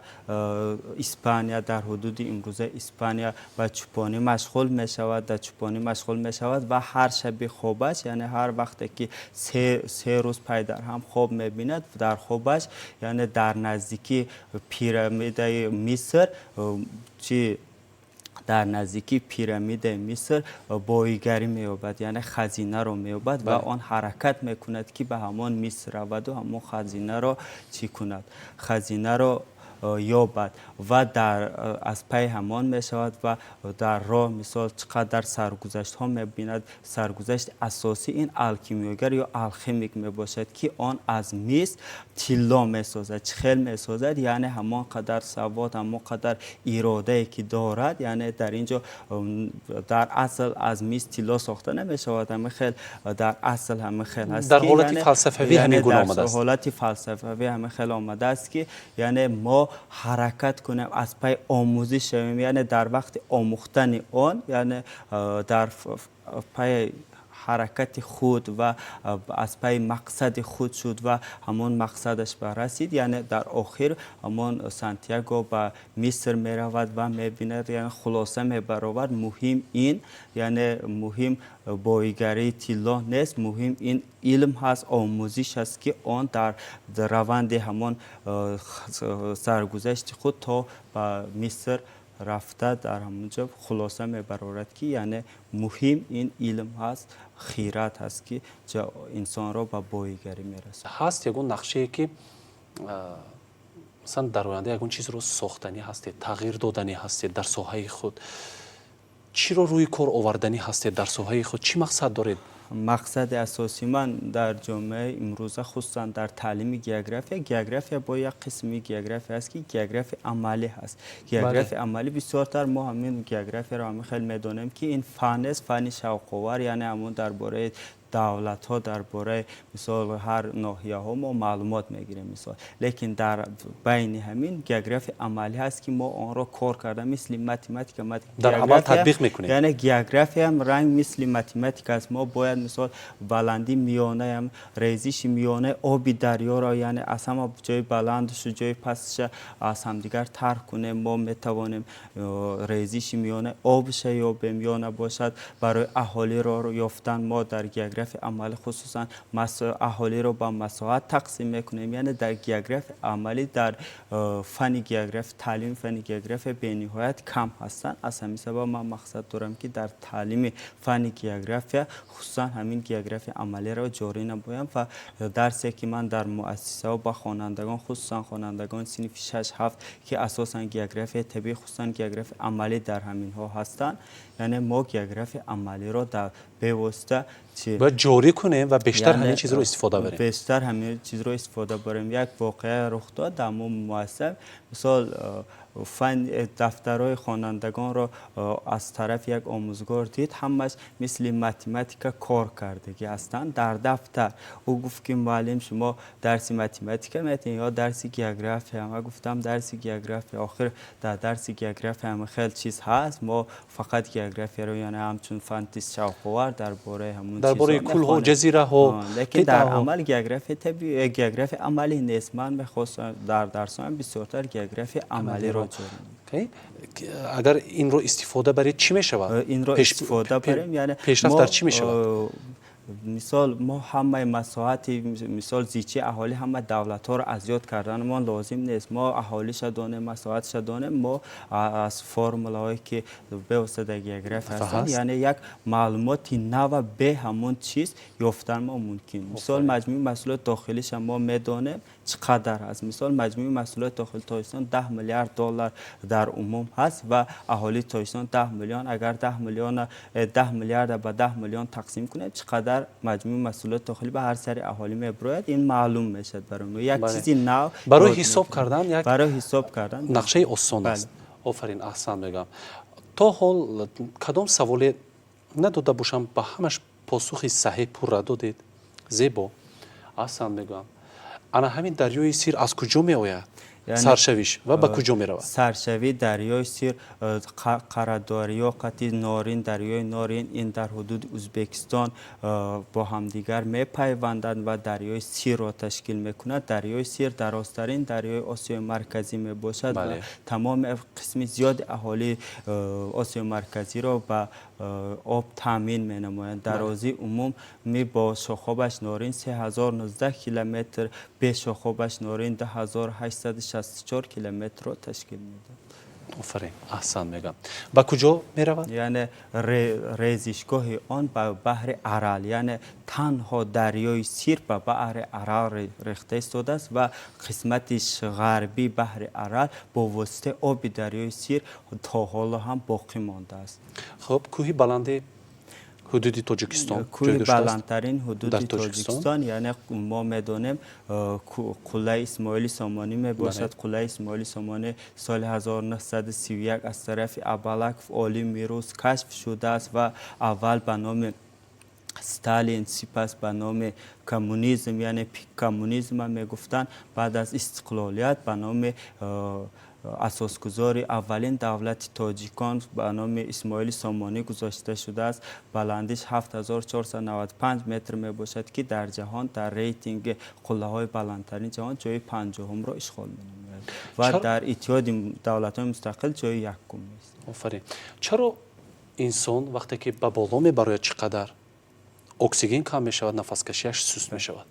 Испания, дар ҳудуди имрӯзаи Испания, ба чӯпонӣ машғул мешавад, дар чӯпонӣ машғул мешавад ва ҳар шаби хобаш, яъне ҳар вақте ки 3 рӯз пай дар ҳам хоб мебинад, дар хобаш, яъне дар наздикии пирамидаи Миср чи дар наздикии пирамидаи Миср боигарӣ меёбад, яъне хазинаро меёбад ва он ҳаракат мекунад, ки ба ҳамон Миср раваду ҳамон хазинаро чӣ кунад, хазинаро ёбад ва дар аз пайи ҳамон мешавад ва дар роҳ, мисол, чӣ қадар саргузаштҳо мебинад. Саргузашти асосӣ ин алкимиёгар ё алхимик мебошад, ки он аз мис тилло месозад. Чӣ хел месозад? Яъне ҳамон қадар савод, ҳамон қадар иродае ки дорад. Яъне дар ин ҷо дар асл аз мис тилло сохта намешавад, ҳамин хел дар асл ҳамин хел ҳаст. Дар ҳолати фалсафавӣ ҳамин гуна омадааст. Ҳолати фалсафавӣ ҳамин хел омадааст, ки яъне мо ҳаракат кунем, аз пай омӯзиш шавем. Яъне дар вақти омӯхтани он, яъне дар пай ҳаракати худ ва аз пайи мақсади худ шуд ва ҳамон мақсадаш ба расид. Яъне дар охир ҳамон Сантьяго ба Миср меравад ва мебинад, яъне хулоса мебаровад: муҳим ин, яъне муҳим боигарии тилло нест, муҳим ин илм ҳаст, омӯзиш аст, ки он дар раванди ҳамон саргузашти худ то ба Миср рафта, дар ҳамон ҷо хулоса мебарорад, ки яъне муҳим ин илм ҳаст, хирад ҳаст, ки инсонро ба боигарӣ мерасонад. Ҳаст ягон нақшае, ки масалан дар оянда ягон чизро сохтанӣ ҳастед, тағйир доданӣ ҳастед дар соҳаи худ? Чиро рӯи кор оварданӣ ҳастед дар соҳаи худ? Чӣ мақсад доред? Мақсади асосии ман дар ҷомеаи имрӯза, хусусан дар таълими география, география бо як қисми география аст, ки географияи амалӣ ҳаст. Географияи амалӣ, бисёртар мо ҳамин географияро ҳамин хел медонем, ки ин фан аст, фани шавқовар, яъне ҳамон дар бораи давлатҳо, дар бораи, мисол, ҳар ноҳияҳо мо маълумот мегирем, мисол. Лекин дар байни ҳамин географияи амалӣ ҳаст, ки мо онро кор карда, мисли математика. Дар амал татбиқ мекунем. Яъне географияам ранг мисли математика аст. Мо бояд, мисол, баландии миёнаям, резиши миёнаи оби дарёро, яъне аз ҳама ҷои баландушу ҷои пастша аз ҳамдигар тарх кунем, мо метавонем резиши миёнаи обша ёбем ё набошад барои аҳолиро ёфтан. Мо дар географияи амалӣ хусусан аҳолиро ба масоҳат тақсим мекунем. Яъне дар географияи амалӣ, дар фани география, таълими фани география бениҳоят кам ҳастанд. Аз ҳамин сабаб ман мақсад дорам, ки дар таълими фани география хусусан ҳамин географияи амалиро ҷорӣ намоям. Ва дарсе, ки ман дар муассисаҳо ба хонандагон, хусусан хонандагони синфи шаш, ҳафт, ки асосан географияи табиӣ, хусусан географияи амалӣ дар ҳаминҳо ҳастанд, яъне мо географияи амалиро дар бевосита Бояд ҷорӣ кунем ва бештар ҳамин чизро истифода барем. Бештар ҳамин чизро истифода барем. Як воқеа рух дод дар ҳамон муассиса. Мисол, фан дафтарҳои хонандагонро аз тарафи як омӯзгор дид, ҳамаш мисли математика кор кардагӣ ҳастанд дар дафтар. Ӯ гуфт, ки муаллим, шумо дарси математика метиҳед ё дарси география? Ман гуфтам, дарси география. Охир дар дарси география ҳама хел чиз ҳаст, мо фақат географияро, яъне ҳамчун фанти шавқовар, дар бораи ҳамун Дар бораи кӯлҳо, ҷазираҳо. Лекин дар амал география табиӣ, география амалӣ нест. Ман мехостам дар дарсҳоям бисёртар географияи амалиро ҷорӣ. Агар инро истифода баред, чӣ мешавад? Инро истифода барем, яъне пешрафт дар чӣ мешавад? Мисол, мо ҳамаи масоҳати, мисол, зичии аҳолӣ ҳама давлатҳоро аз ёд карданамон лозим нест. Мо аҳолиша донем, масоҳатша донем, мо аз формулаҳое, ки бевосита дар география ҳастанд, яъне як маълумоти нава бе ҳамон чиз ёфтан мо мумкин. Мисол, маҷмӯи маҳсулоти дохилиша мо медонем, чӣ қадар аст. Мисол, маҷмӯи маҳсулоти дохили Тоҷикистон 10 миллиард доллар дар умум ҳаст ва аҳолии Тоҷикистон 10 миллион. Агар 10 миллиона 10 миллиарда ба 10 миллион тақсим кунем, чӣ қадар маҷмӯи маҳсулоти дохилӣ ба ҳар сари аҳолӣ мебирояд, ин маълум мешавад барои мо, як чизи нав. Барои ҳисоб кардан як барои ҳисоб кардан нақшаи осон аст. Офарин, аҳсан мегӯям. То ҳол кадом саволе надода бошам, ба ҳамаш посухи саҳеҳ пурра додед. Зебо, аҳсан мегӯям. Ана ҳамин дарёи Сир аз куҷо меояд, саршавиш ва ба куҷо меравад? Саршавии дарёи Сир Қарадарё қати Норин, дарёи Норин, ин дар ҳудуди Ӯзбекистон бо ҳамдигар мепайванданд ва дарёи Сирро ташкил мекунад. Дарёи Сир дарозтарин дарёи Осиёи Марказӣ мебошад ва тамоми қисми зиёди аҳолии Осиёи Марказиро ба об таъмин менамояд. Дарозии умумӣ бо шохобаш Норин 3019 километр, бе шохобаш Норин 2864 километрро ташкил медиҳад. Офарин, аҳсан мегӯям. Ба куҷо меравад? Яъне резишгоҳи он ба баҳри Арал, яъне танҳо дарёи Сир ба баҳри Арал рехта истодааст ва қисмати ғарбии баҳри Арал бо воситаи оби дарёи Сир то ҳоло ҳам боқӣ мондааст. Хуб, кӯҳи баланди ҳудуди Тоҷикистон? Кӯҳи баландтарин ҳудуди Тоҷикистон, яъне мо медонем, қуллаи Исмоили Сомонӣ мебошад. Қуллаи Исмоили Сомонӣ соли 1931 аз тарафи Абалаков, олими рус, кашф шудааст ва аввал ба номи Сталин, сипас ба номи коммунизм, яъне пик коммунизма мегуфтанд. Баъд аз истиқлолият ба номи асосгузори аввалин давлати тоҷикон, ба номи Исмоили Сомонӣ гузошта шудааст. Баландиш 7495 метр мебошад, ки дар ҷаҳон дар рейтинги қуллаҳои баландтарини ҷаҳон ҷои 50-умро ишғол менамояд ва дар Иттиҳоди Давлатҳои Мустақил ҷои якум меистад. Офарин. Чаро инсон вақте ки ба боло мебарояд, чӣ қадар оксиген кам мешавад, нафаскашиаш суст мешавад?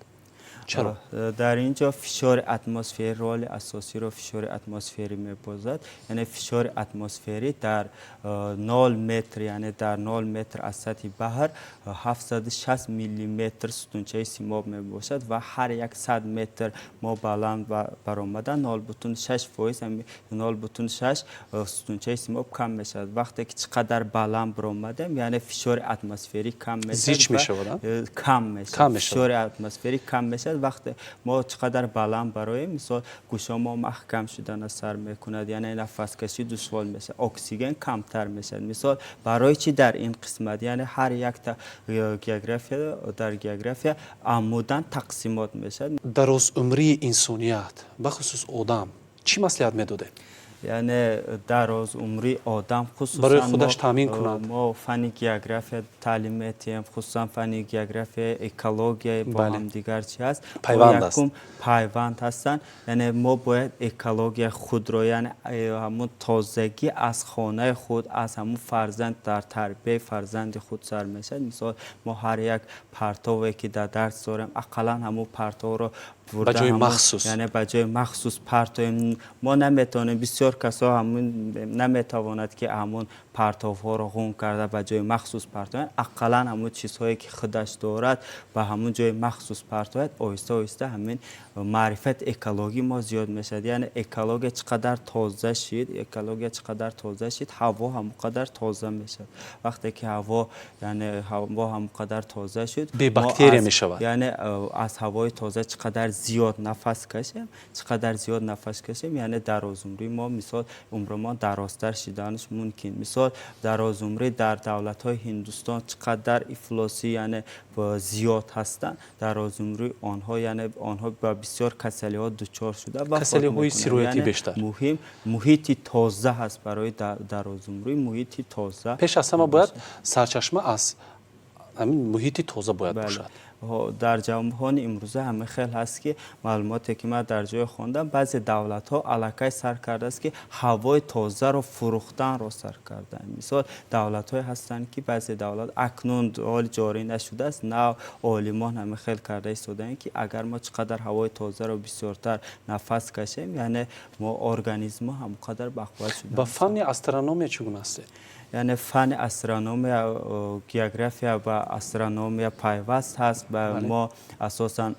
Чаро? Дар ин ҷо фишори атмосферӣ, роли асосиро фишори атмосферӣ мебозад. Яъне фишори атмосферӣ дар 0 метр, яъне дар 0 метр аз сатҳи баҳр 760 миллиметр сутунчаи симоб мебошад ва ҳар як 100 метр мо баланд баромада 0,6%, 0,6 сутунчаи симоб кам мешавад. Вақте ки чӣ қадар баланд баромадем, яъне фишори атмосферӣ кам мешавад. Зич мешавад? Кам мешавад, фишори атмосферӣ кам мешавад. Вақте мо чӣ қадар баланд бароем, мисол, гӯшомо маҳкам шудана сар мекунад, яъне нафаскашӣ душвор мешавад, оксиген камтар мешавад. Мисол, барои чӣ дар ин қисмат, яъне ҳар якта география, дар география амудан тақсимот мешавад. Дарозумрии инсоният, бахусус одам, чӣ маслиҳат медодед? Яъне дарозумрии одам хусусан барои худаш таъмин кунад. Мо фанни география таълим метиҳем, хусусан фанни география, экология бо ҳамдигар чи ҳаст? Пайванд аст. Пайванд ҳастанд. Яъне мо бояд экологияи худро, яъне ҳамун тозагӣ аз хонаи худ, аз ҳамун фарзанд, дар тарбияи фарзанди худ сар мешавад. Мисол, мо ҳар як партове, ки дар дарс дорем, ақаллан ҳамун партовро ба ҷои махсус. Яъне ба ҷои махсус партоем. Мо наметавонем, бисёр касо ҳамун наметавонад, ки ҳамун партовҳоро ғун карда ба ҷои махсус партояд. Ақаллан ҳамун чизҳое, ки худаш дорад, ба ҳамун ҷои махсус партояд. Оҳиста оҳиста ҳамин маърифати экологӣ мо зиёд мешавад. Яъне экология чӣ қадар тоза шид, экология чӣ қадар тоза шид, ҳаво ҳамон қадар тоза мешавад. Вақте ки ҳаво, яъне ҳаво ҳамон қадар тоза шуд, бебактерия мешавад. Яъне аз ҳавои тоза чӣ қадар зиёд нафас кашем, чӣ қадар зиёд нафас кашем, яъне дарозумрӣ мо, мисол, умри мо дарозтар шиданаш мумкин. Мисол, дарозумрӣ дар давлатҳои Ҳиндустон чӣ қадар ифлосӣ, яъне зиёд ҳастанд, дарозумрии онҳо, яъне онҳо ба бисёр касалиҳо дучор шуда ва касалиҳои сироятӣ бештар. Муҳим муҳити тоза ҳаст барои дарозумрӣ, муҳити тоза. Пеш аз ҳама бояд сарчашма аз ҳамин муҳити тоза бояд бошад. Дар ҷаҳони имрӯза ҳама хел ҳаст, ки маълумоте, ки ман дар ҷое хондам, баъзе давлатҳо аллакай сар кардааст, ки ҳавои тозаро фурӯхтанро сар карданд. Мисол, давлатҳое ҳастанд, ки баъзе давлат акнун ҳоли ҷорӣ нашудааст, нав олимон ҳама хел карда истодаанд, ки агар мо чӣ қадар ҳавои тозаро бисёртар нафас кашем, яъне мо организмо ҳамон қадар бақувват шуда. Ба фанни астрономия чӣ гуна ҳастед? Яъне фанни астрономия, география ба астрономия пайваст ҳаст. Ба мо асосан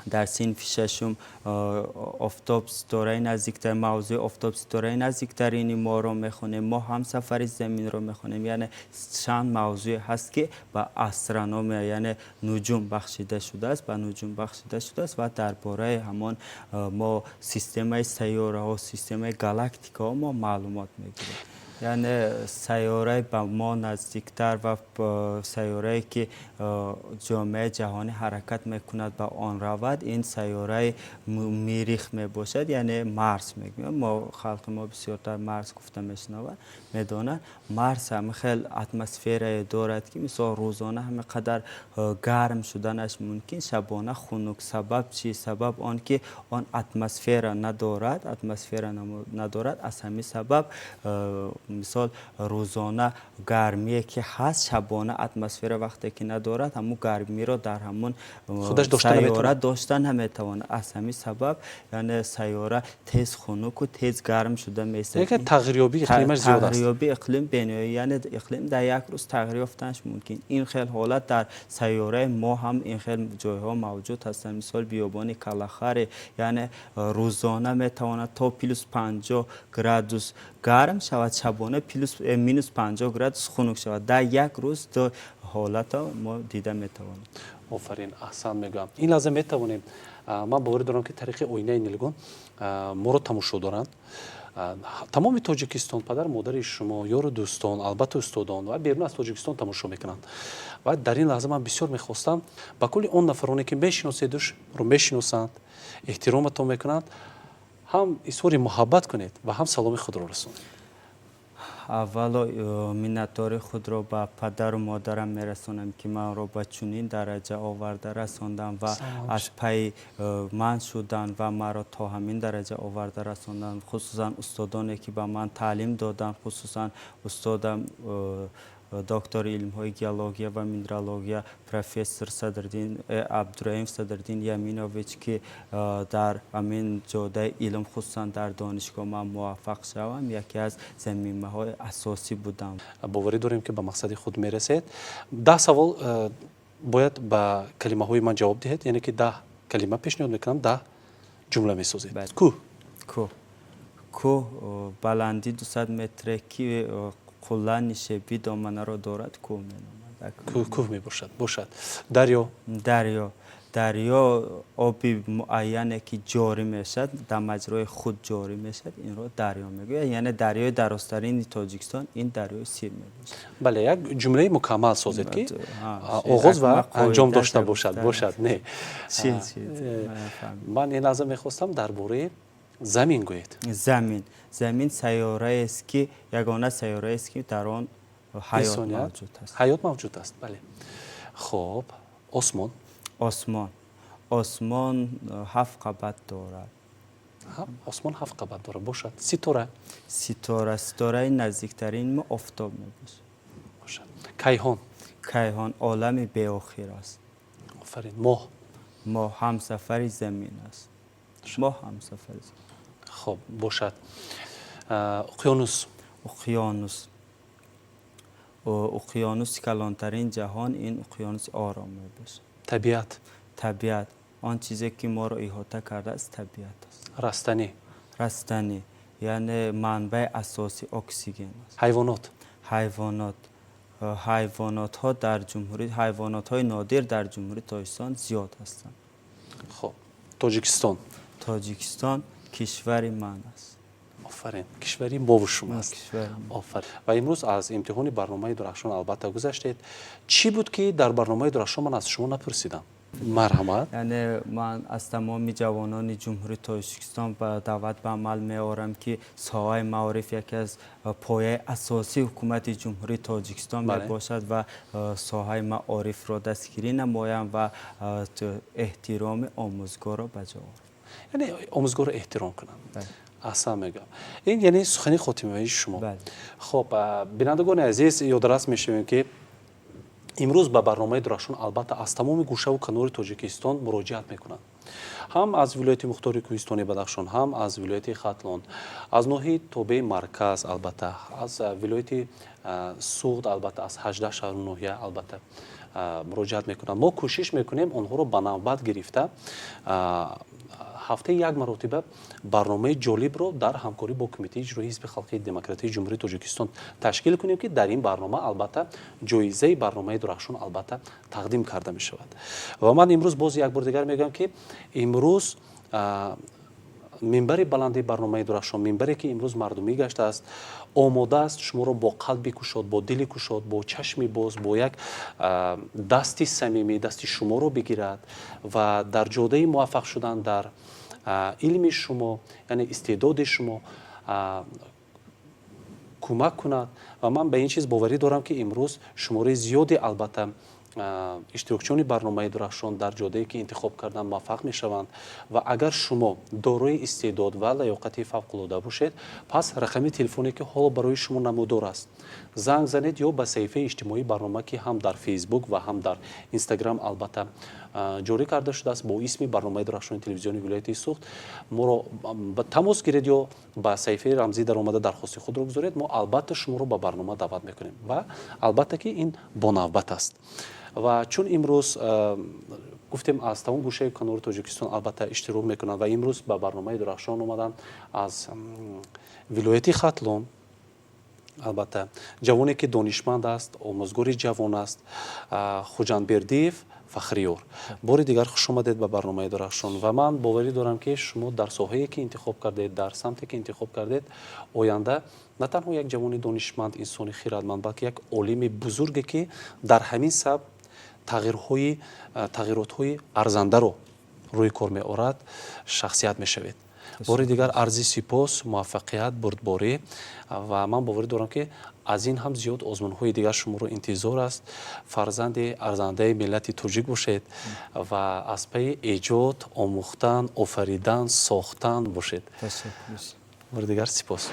дар синфи шашум офтоб, ситораи наздиктар, мавзӯи офтоб, ситораи наздиктарини моро мехонем, мо ҳамсафари заминро мехонем. Яъне чанд мавзӯе ҳаст, ки ба астрономия, яъне нуҷум бахшида шудааст, ба нуҷум бахшида шудааст ва дар бораи ҳамон мо системаи сайёраҳо, системаи галактикаҳо мо маълумот мегирем. Яъне сайёраи ба мо наздиктар ва сайёрае, ки ҷомеаи ҷаҳонӣ ҳаракат мекунад ба он равад, ин сайёраи Мирих мебошад, яъне Марс мегӯям. Мо, халқи мо бисёртар Марс гуфта мешунавад, медонад. Марс ҳама хел атмосферае дорад, ки мисол рӯзона ҳама қадар гарм шуданаш мумкин, шабона хунук. Сабаб чи? Сабаб он ки он атмосфера надорад, атмосфера надорад. Аз ҳамин сабаб, мисол, рӯзона гармие ки ҳаст, шабона атмосфера вақте ки надорад, ҳамун гармиро дар ҳамун сайёра дошта наметавонад. Аз ҳамин сабаб, яъне сайёра тез хунуку тез гарм шуда меистад. Тағйирёбии иқлимаш зиёд аст. Тағйирёбии иқлим бениҳоят, яъне иқлим дар як рӯз тағйир ёфтанаш мумкин. Ин хел ҳолат дар сайёраи мо ҳам ин хел ҷойҳо мавҷуд ҳастанд. Мисол, биёбони Калахари, яъне рӯзона метавонад то плюс 50 градус гарм шавад, шабона плюс -50 градус хунук шавад. Дар як рӯз ду ҳолатро мо дида метавонем. Офарин, аҳсан мегӯям. Ин лаҳза метавонем, ман боварӣ дорам, ки тариқи оинаи нилгун моро тамошо доранд тамоми Тоҷикистон, падар модари шумо, ёру дӯстон, албатта устодон ва берун аз Тоҷикистон тамошо мекунанд. Ва дар ин лаҳза ман бисёр мехостам ба кулли он нафароне, ки мешиноседушро, мешиносанд, эҳтироматон мекунанд, ҳам изҳори муҳаббат кунед ва ҳам саломи худро расонед. Аввало миннатдори худро ба падару модарам мерасонам, ки манро ба чунин дараҷа оварда расонданд ва аз пайи ман шуданд ва маро то ҳамин дараҷа оварда расонданд, хусусан устодоне, ки ба ман таълим доданд, хусусан устодам, доктори илмҳои геология ва минералогия, профессор Садриддин Абдураҳим Садриддин Яминович, ки дар ҳамин ҷодаи илм, хусусан дар донишгоҳ ман муваффақ шавам, яке аз замимаҳои асосӣ будам. Боварӣ дорем, ки ба мақсади худ мерасед. 10 савол бояд ба калимаҳои ман ҷавоб диҳед, яъне ки 10 калима пешниҳод мекунам, 10 ҷумла месозед. Кӯҳ. Кӯҳ, кӯҳ баландӣ 200 метре, ки қулла, нишебӣ доманаро дорад, кӯҳ меномад. Кӯҳ мебошад. Бошад. Дарё. Дарё, дарё оби муайяне, ки ҷорӣ мешавад, дар маҷрои худ ҷорӣ мешавад, инро дарё мегӯяд. Яъне дарёи дарозтарини Тоҷикистон ин дарёи Сир мебошад. Бале, як ҷумлаи мукаммал созед, ки оғоз ва анҷом дошта бошад. Бошад, не, ман ин лаҳза мехостам дар бораи замин гӯед. Замин, замин сайёраест, ки ягона сайёраест, ки дар он ҳаёт мавҷуд аст. Ҳаёт мавҷуд аст, бале. Хоб, осмон. Осмон, осмон ҳафт қабат дорад. Осмон ҳафт қабат дорад. Бошад. Ситора. Ситора, ситораи наздиктарин мо офтоб мебошад. Бошад. Кайҳон. Кайҳон олами беохир аст. Офарин. Моҳ. Моҳ ҳамсафари замин аст, моҳ ҳамсафари. Хоб, бошад. Уқёнус. Уқёнус, уқёнуси калонтарин ҷаҳон ин уқёнуси Ором мебошад. Табиат. Табиат он чизе, ки моро иҳота кардааст, табиат аст. Растанӣ. Растанӣ, яъне манбаи асосии оксиген аст. Ҳайвонот. Ҳайвонот, ҳайвонотҳо дар ҷумҳурӣ, ҳайвонотҳои нодир дар Ҷумҳурии Тоҷикистон зиёд ҳастанд. Хоб, Тоҷикистон. Тоҷикистон кишвари ман аст. Офарин, кишвари мову шумо аст. Офарин. Ва имрӯз аз имтиҳони барномаи Дурахшон албатта гузаштед. Чӣ буд, ки дар барномаи Дурахшон ман аз шумо напурсидам? Марҳамат. Яъне ман аз тамоми ҷавонони Ҷумҳурии Тоҷикистон ба даъват ба амал меорам, ки соҳаи маориф яке аз пояи асосии ҳукумати Ҷумҳурии Тоҷикистон мебошад ва соҳаи маорифро дастгирӣ намоям ва эҳтироми омӯзгорро ба ҷо орам. Яъне омӯзгорро эҳтиром кунанд. Аҳсан мегӯям. Ин яъне сухани хотимавии шумо. Хуб, бинандагони азиз, ёдрас мешавем, ки имрӯз ба барномаи Дурахшон албатта аз тамоми гӯшаву канори Тоҷикистон муроҷиат мекунанд, ҳам аз вилояти мухтори Кӯҳистони Бадахшон, ҳам аз вилояти Хатлон, аз ноҳияи тобеи марказ, албатта аз вилояти Суғд, албатта аз 18 шаҳру ноҳия албатта муроҷиат мекунанд. Мо кӯшиш мекунем онҳоро ба навбат гирифта, ҳафтаи як маротиба барномаи ҷолибро дар ҳамкорӣ бо Кумитаи иҷроии Ҳизби халқии демократии Ҷумҳурии Тоҷикистон ташкил кунем, ки дар ин барнома албатта ҷоизаи барномаи Дурахшон албатта тақдим карда мешавад. Ва ман имрӯз боз як бор дигар мегӯям, ки имрӯз минбари баланди барномаи Дурахшон, минбаре ки имрӯз мардумӣ гаштааст, омода аст шуморо бо қалби кушод, бо дили кушод, бо чашми боз, бо як дасти самимӣ дасти шуморо бигирад ва дар ҷодаи муваффақ шудан дар илми шумо, яъне истеъдоди шумо кӯмак кунад. Ва ман ба ин чиз боварӣ дорам, ки имрӯз шумораи зиёде албатта иштирокчиёни барномаи Дурахшон дар ҷодае, ки интихоб карданд, муваффақ мешаванд. Ва агар шумо дорои истеъдод ва лаёқати фавқулода бошед, пас рақами телефоне, ки ҳоло барои шумо намудор аст, занг занед ё ба саҳифаи иҷтимоии барнома, ки ҳам дар Фейсбук ва ҳам дар Инстаграм албатта ҷорӣ карда шудааст бо исми барномаи Дурахшони телевизиони вилояти Суғд, моро тамос гиред ё ба саҳифаи рамзӣ даромада дархости худро гузоред. Мо албатта шуморо ба барнома даъват мекунем ва албатта ки ин бонавбат аст. Ва чун имрӯз гуфтем, аз тамом гӯшаи канори Тоҷикистон албатта иштирок мекунанд ва имрӯз ба барномаи Дурахшон омаданд аз вилояти Хатлон, албатта ҷавоне, ки донишманд аст, омӯзгори ҷавон аст, Хуҷандбердиев Фахриёр. Бори дигар хуш омадед ба барномаи Дурахшон. Ва ман боварӣ дорам, ки шумо дар соҳае, ки интихоб кардед, дар самте, ки интихоб кардед, оянда на танҳо як ҷавони донишманд, инсони хирадманд, балки як олими бузурге, ки дар ҳамин сабт тағйиротҳои арзандаро рӯи кор меорад, шахсият мешавед. Бори дигар арзи сипос, муваффақият, бурдборӣ. Ва ман боварӣ дорам, ки аз ин ҳам зиёд озмунҳои дигар шуморо интизор аст. Фарзанди арзандаи миллати тоҷик бошед ва аз пайи эҷод, омӯхтан, офаридан, сохтан бошед. Бори дигар сипос.